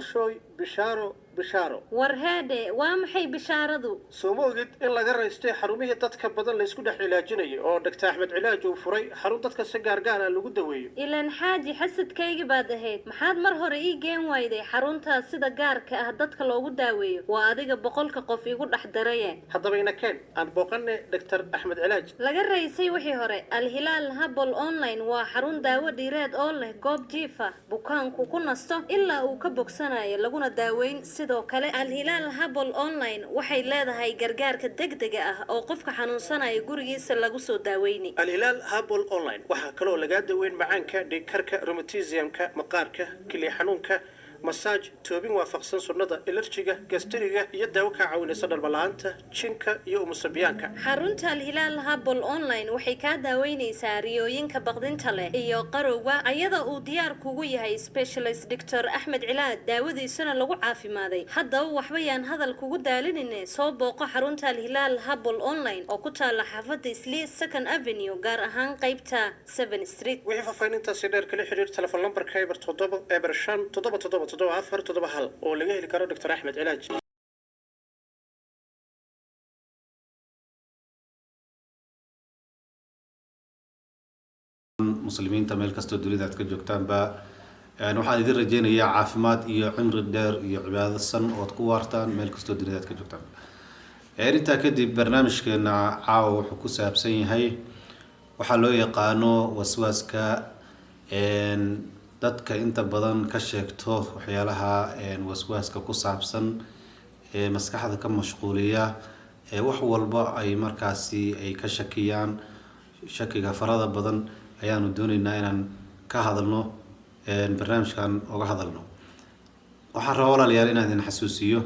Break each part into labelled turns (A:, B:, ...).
A: Bulshooy, bishaaro, bishaaro.
B: War heedhe, waa maxay bishaaradu?
A: Soo ma ogid in laga raystay xarumihii dadka badan laysku dhex cilaajinayay oo Dhaktar Axmed Cilaaj uu furay xarun dadka si gaargaar ah lagu daweeyo?
B: Ilaan xaaji xasadkaygi baad ahayd. Maxaad mar hore ii geen wayday xaruntaas sida gaarka ah dadka loogu daaweeyo? Waa adiga 100-ka qof igu dhex daraye.
A: Haddaba ina keen, aan booqanne Dhaktar Axmed Cilaaj.
B: Laga raysay wixii hore. Alhilaal Habol Online waa xarun daawo dhiireed oo leh goob jiif ah bukaanku ku nasto ilaa uu ka bogsanayo, laguna daaweyn. Sidoo kale Alhilaal Habol Online waxay leedahay gargaarka degdega ah oo qofka xanuunsanaya gurigiisa lagu soo daaweyni.
A: Alhilaal Habol Online waxaa kaloo lagaa daweyn macaanka, dhiigkarka, rheumatism-ka, maqaarka, kilya xanuunka, masaaj, toobin waafaqsan sunnada, allergy-ga, gastriga iyo daawo kaa caawinaysa dhalmala-aanta, jinka iyo umusabiyaanka.
B: Xarunta Alhilaal Habol Online waxay kaa daaweynaysaa riyooyinka baqdinta leh iyo qarowga, ayada uu diyaar kugu yahay specialist Doctor Axmed Cilaad, daawadiisana lagu caafimaaday. Haddaba waxba yaan hadal kugu daalinine, soo booqo xarunta Alhilaal Habol Online oo ku taala xaafadda Islii, Second Avenue, gaar ahaan qeybta 7 Street.
A: Wixii faahfaahintaasi dheer, kala xiriir telefon lambarka 077057777471 oo laga heli karo Dr Axmed Cilaaj.
C: Muslimiinta meel kastoo dunida aad ka joogtaanba, waxaan idin rajeynayaa caafimaad iyo cimri dheer iyo cibaado san ood ku waartaan meel kastoo dunida aad ka joogtaan. Intaa kadib, barnaamijkeena caawa wuxuu ku saabsan yahay waxaa loo yaqaano waswaaska. Dadka inta badan ka sheegto waxyaalaha waswaaska ku saabsan ee maskaxda ka mashquuliya, ee wax walba ay markaasi ay ka shakiyaan, shakiga farada badan, ayaanu dooneynaa inaan ka hadalno, barnaamijkan oga hadalno. Waxaan rabaa, walaalayaal, inaan idin xasuusiyo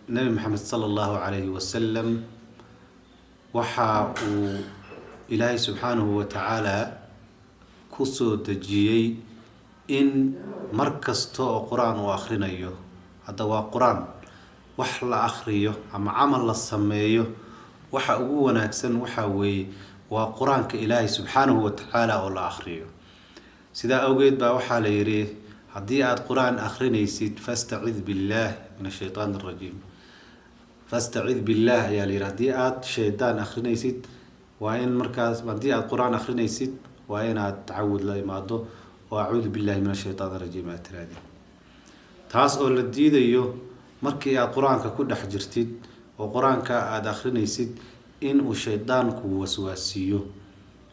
C: Nabi Maxamed sala Allahu calayhi wasalam waxa uu Ilaahay subxaanahu wa tacaala kusoo dejiyey in mar kasta oo qur-aan uu akhrinayo, hadda waa qur-aan wax la akhriyo ama camal la sameeyo, waxa ugu wanaagsan waxa weeye waa qur-aanka Ilaahay subxaanahu wa tacaala oo la akhriyo. Sidaa awgeed baa waxaa la yidhi, haddii aada qur-aan akhrinaysid, fastacid billaah min ashaytaan arajiim. Fastacid billaah ayaa la yidhi. Haddii aada shaydaan akhrinaysid, waa in markaas, haddii aada qur-aan akhrinaysid, waa inaad tacawud la imaado oo acuudu billahi min ashaytaan arajiim aad tiraahdi. Taas oo la diidayo markii aada qur-aanka ku dhex jirtid oo qur-aanka aada akhrinaysid in uu shaydaanku waswaasiiyo,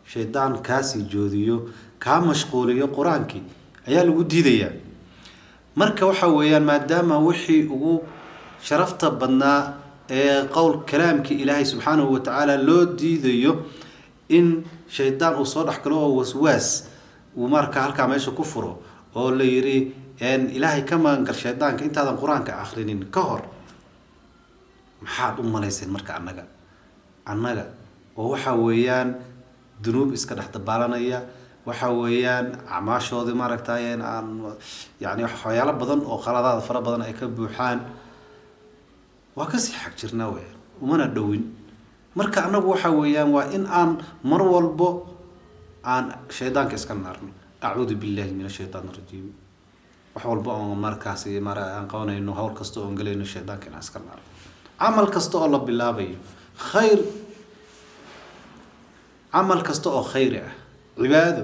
C: shaydaan kaasii joodiyo, kaa mashquuliyo qur-aankii ayaa lagu diidayaa. Marka waxa weeyaan, maadaama wixii ugu sharafta badnaa ee qowl kalaamkii Ilaahay subxaanahu wa tacaala loo diidayo in shaydaan uu soo dhexgalo oo waswaas uu marka halkaa meesha ku furo, oo la yiri Ilaahay ka magangal shaydaanka intaadan qur-aanka akhrinin ka hor, maxaad u malayseen marka annaga oo waxa weeyaan dunuub iska dhex dabaalanaya, waxa weeyaan acmaashoodii maaragtay aan yani waxyaalo badan oo qaladaada fara badan ay ka buuxaan? Waa kasii xag jirnaa weyaan, umana dhowin. Marka annagu waxa weeyaan waa in aan mar walbo aan shaydaanka iska naarno, acuudu billahi min ashaytaan arajiim. Wax walba oon markaasi mar aan qabanayno, hawl kasta oon galayno, shaydaanka inaan iska naarno. Camal kasta oo la bilaabayo khayr, camal kasta oo khayri ah, cibaado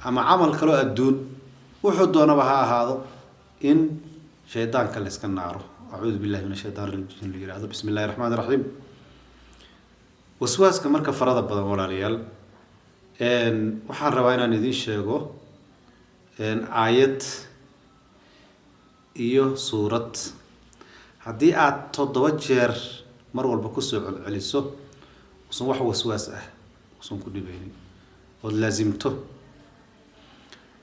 C: ama camal kaloo adduun, wuxuu doonaba ha ahaado, in shaydaanka la iska naaro, acuudu billahi min ashaytaan rajiim la yihahdo, bismi illahi raxmaani raxiim. Waswaaska marka farada badan, walaalayaal, waxaan rabaa inaan idiin sheego aayad iyo suurad haddii aada 7 jeer mar walba kusoo celceliso usan wax waswaas ah usan ku dhibaynin ood laasimto.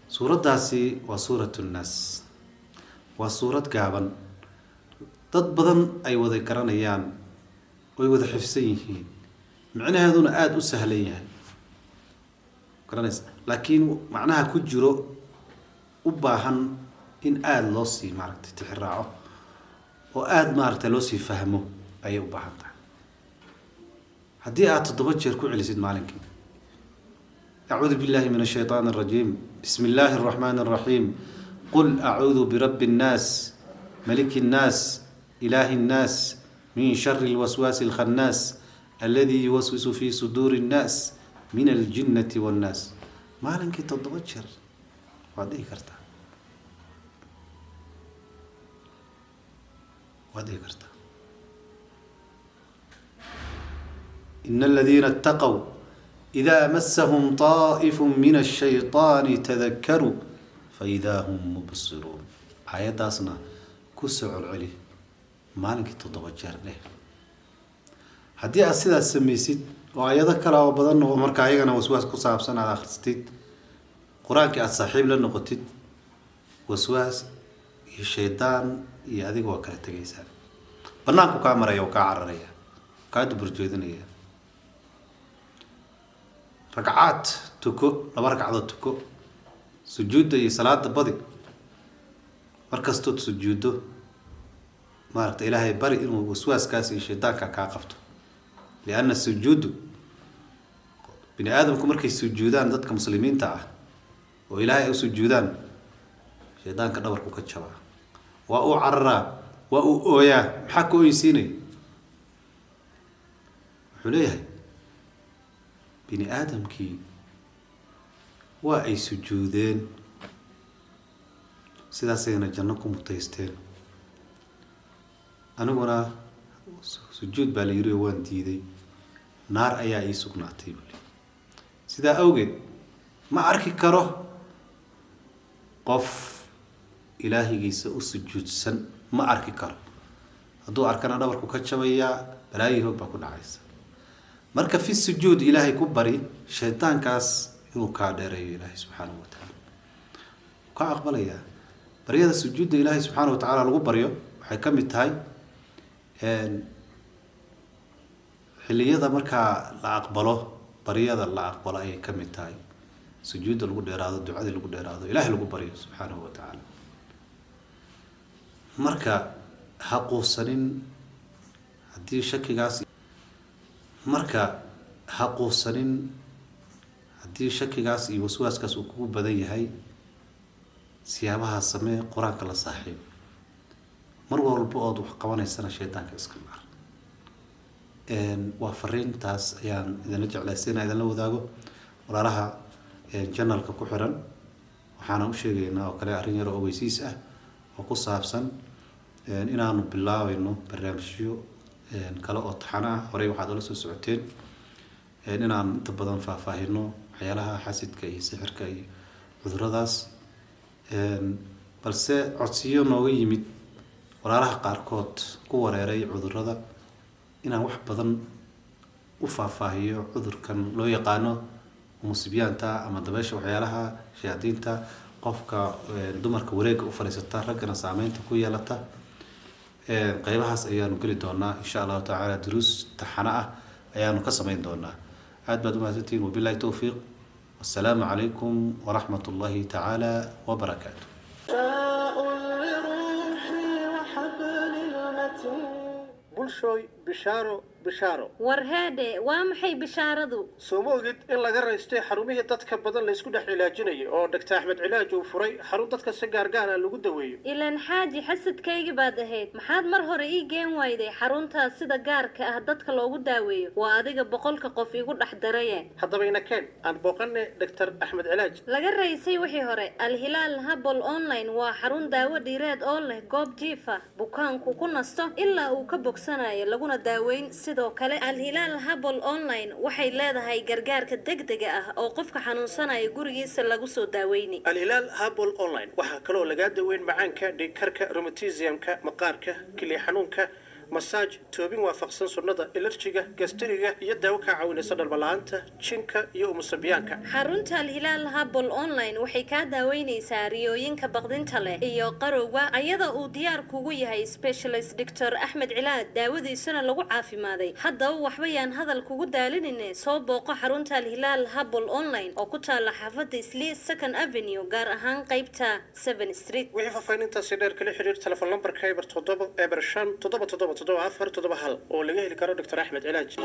C: Suuraddaasi waa suurat nnaas. Waa suurad gaaban, dad badan ay wada garanayaan, oy wada xifsan yihiin, micnaheeduna aada u sahlan yahay, garanaysa, laakiin macnaha ku jiro u baahan in aada loo sii maaragtay tixraaco oo aada maaragtay loo sii fahmo ayay u baahan tahay. Haddii aada 7 jeer ku celisid maalinkii, acuudu billahi min ashaytaan arajiim, bismi illaahi araxmaani araxiim, Qul acuudu birabbi nnaas, maliki nnaas, ilaahi nnaas, min shari lwaswaasi alkhannaas, alladii yuwaswisu fi suduuri nnaas, min aljinnati wannaas. Maalinkii 7 jeer waad dhihi kartaa, waad dhihi kartaa. Ina aladiina itaqow idaa massahum طaa'ifu min ashayطaani tadakaruu faidaa hum mubsiruun. Aayaddaasna ku soo celceli, maalinkii 7 jeer dheh. Haddii aad sidaas samaysid oo aayado kale oo badan oo marka ayagana waswaas ku saabsan aada akhristid, qur-aankii aada saaxiib la noqotid, waswaas iyo shaydaan iyo adiga waa kala tegaysaan. Banaanku kaa maraya oo kaa cararaya, kaa duburjeedinaya. Ragcaad tuko, 2 ragcadood tuko, sujuudda iyo salaada badi. Markastood sujuuddo, maaragta, Ilaahay bari inuu waswaaskaas iyo shaydaanka kaa qabto, lianna sujuuddu, bini aadamku markay sujuudaan, dadka muslimiinta ah oo Ilaahay ay u sujuudaan, shaydaanka dhabarku ka jabaa, waa uu cararaa, waa uu ooyaa. Maxaa ka oysiinay? Wuxuu leeyahay, bini aadamkii waa ay sujuudeen, sidaasayna janno ku mutaysteen, aniguna sujuud baa la yiri oo waan diiday, naar ayaa ii sugnaatay, buli. Sidaa awgeed ma arki karo qof Ilaahigiisa u sujuudsan, ma arki karo. Hadduu arkana dhabarku ka jabayaa, balaayi hoog baa ku dhacaysa. Marka fi sujuud Ilaahay ku bari shaydaankaas inuu kaa dheereeyo. Ilaahay subxaanahu wa tacaala wuu kaa aqbalayaa baryada. Sujuudda Ilaahay subxaana wa tacaala lagu baryo waxay ka mid tahay xilliyada markaa la aqbalo, baryada la aqbalo ayay ka mid tahay. Sujuudda lagu dheeraado, ducadii lagu dheeraado, Ilaahay lagu baryo subxaanahu wa tacaala. Marka ha quusanin haddii shakigaas, marka ha quusanin haddii shakigaas iyo waswaaskaas uu kugu badan yahay. Siyaabaha samee, qur-aanka la saaxiib, mar walba ood wax qabanaysana shaydaanka iska naar. Waa fariintaas ayaan idinla jeclaystay inaan idinla wadaago walaalaha channelka ku xiran. Waxaana u sheegaynaa oo kale arrin yar oo ogeysiis ah oo ku saabsan inaanu bilaabayno barnaamijyo kale oo taxano ah. Horey waxaad ula soo socoteen inaan inta badan faahfaahino waxyaalaha xasidka iyo sixirka iyo cuduradaas, balse codsiyo nooga yimid walaalaha qaarkood ku wareeray cudurada inaan wax badan u faahfaahiyo cudurkan loo yaqaano musibyaanta ama dabeesha, waxyaalaha shayaadiinta qofka dumarka wareega u fadhiisata, raggana saameynta ku yeelata. Qeybahaas ayaanu geli doonaa insha Allahu tacaala, duruus taxano ah ayaanu ka sameyn doonaa. Aad baad umahadsantihiin. Wabillahi towfiiq. Wassalaamu calaykum waraxmat ullahi tacaala wabarakaatu.
A: شفاء لروحي وحبل المتين. Bulshooy, bishaaro, bishaaro.
B: War heedhe, waa maxay bishaaradu?
A: Soo ma ogid in laga raystay xarumihii dadka badan laysku dhex cilaajinayay oo Dhaktar Axmed Cilaaj uu furay xarun dadka si gaargaar ah lagu daweeyo?
B: Ilaan xaaji xasadkaygi baad ahayd, maxaad mar hore ii geen wayday xaruntaas sida gaarka ah dadka loogu daaweeyo? Waa adiga 100-ka qof igu dhex daraye.
A: Haddaba ina keen, aan booqanay Dhaktar Axmed Cilaaj.
B: Laga raysay wixii hore. Alhilaal Habol Online waa xarun daawo dhiireed oo leh goob jiif ah bukaanku ku nasto ilaa uu ka bogsanayo, laguna daaweyn. Sidoo kale Alhilaal Habol Online waxay leedahay gargaarka degdega ah oo qofka xanuunsanaya gurigiisa lagu soo daaweyni.
A: Alhilaal Habol Online waxaa kaloo lagaa daweyn macaanka, dhiigkarka, rheumatismka, maqaarka, kilya xanuunka, masaaj, toobin waafaqsan sunnada, ilarjiga, gastariga iyo daawo kaa caawinaysa dhalmala-aanta, jinka iyo umusabiyaanka.
B: Xarunta Alhilaal Habol Online waxay kaa daaweynaysaa riyooyinka baqdinta leh iyo qarowga, ayada uu diyaar kugu yahay specialist Doctor Axmed Cilaad, daawadiisana lagu caafimaaday. Haddaba waxba yaan hadal kugu daalinine, soo booqo xarunta Alhilaal Habol Online oo ku taala xaafadda Islii, Second Avenue, gaar ahaan qeybta 7 Street.
A: Wixii faahfaahintaasi dheer kala xiriir telefon lambarka 070 05 77 74 71 oo laga heli karo Dr Axmed Cilaaj.